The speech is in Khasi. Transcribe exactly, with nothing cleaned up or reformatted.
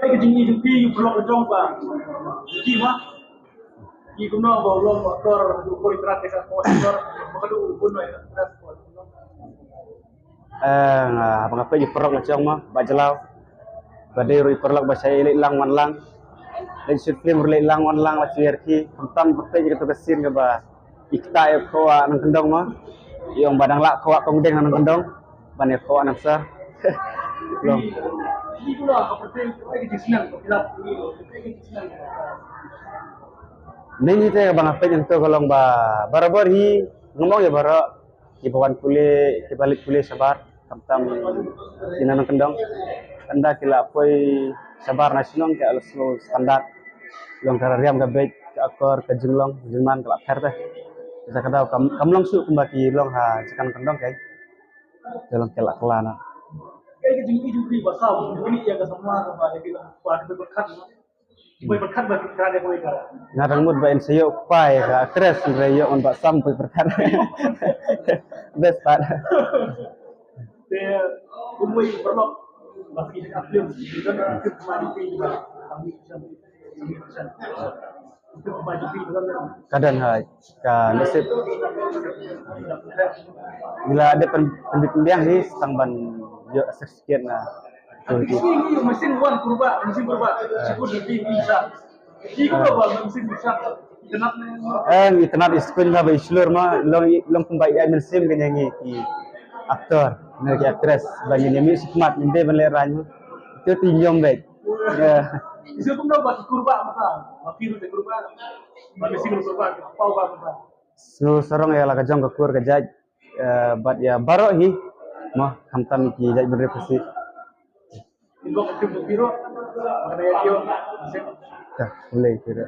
Ka jingïohi jong phi ïa u paralok jong ba ki ma ki kumno ba u long ba aktor u poi trat ka ko aktor ba ka du u bun noi ka. Eh, nga ba nga peit ïa u paralok na jong ma ba jlaw. Ba dei ruh u paralok ba shait leit lang wan lang. Leit shoot film ruh leit lang wan lang la shuh ïa ki. Khamtam ba peit ïa ka tu ka scene ka ba i kata ïa ko wa nang kendong ma. Ïong ba dang lah ko wa kong deng nang kendong. Ban ïa ko wa nang sa. Long. Ni ni te ba nga peit nang tu ka long ba barabor hi ngam ong ïa baroh. Ki ba wan pule, ki ba leit pule shabar, khamtam ki nang kendong. Ynda ki la poi shabar na shnong ki la slow standard. Long ka riam ka beit, ka akor, ka jinglong, jingman ka la pher te. Ka ka daw kam kam long shuh kumba ki long ha jaka nang kendong kai. Ka long ka la kla na. Kai ka jingïohi jong phi ba saw, jingïohi ïa ka samla ka ba ïa ki la ba ki ba khat. Poi pyrkhat ba ka dei poi ka. Nga dang mut ba in sa ïoh pai ka actress, in sa ïoh ngan ba sam poi pyrkhat. Best part. Te kumoi paralok ba ki ka film, ki don ki film ma di ki ba kami sam. Ka don ha ka nasib. Ila ada pen pen biang hi tang ban ïoh certificate na. Mesin wan kurba, mesin kurba. Sikut di bisa. Di kurba mesin bisa. Kenapa? Eh, ngi tnat i skun ba i shlur ma long i- long kumba i ai mynsiem ka ngi ki actor ne ki actress ba ngi ngi skhmat ngi de ban le rang. Itu ti nyom bek. Ya. Bisa pun ba kurba mata. Makin kurba. Ba mesin kurba pau ba mata. Su sarong ïa la ka jong ka kur ka jait, eh, bad ïa baroh hi. Mo khamtam ki jait bynriew Khasi. Ka, boleh kira.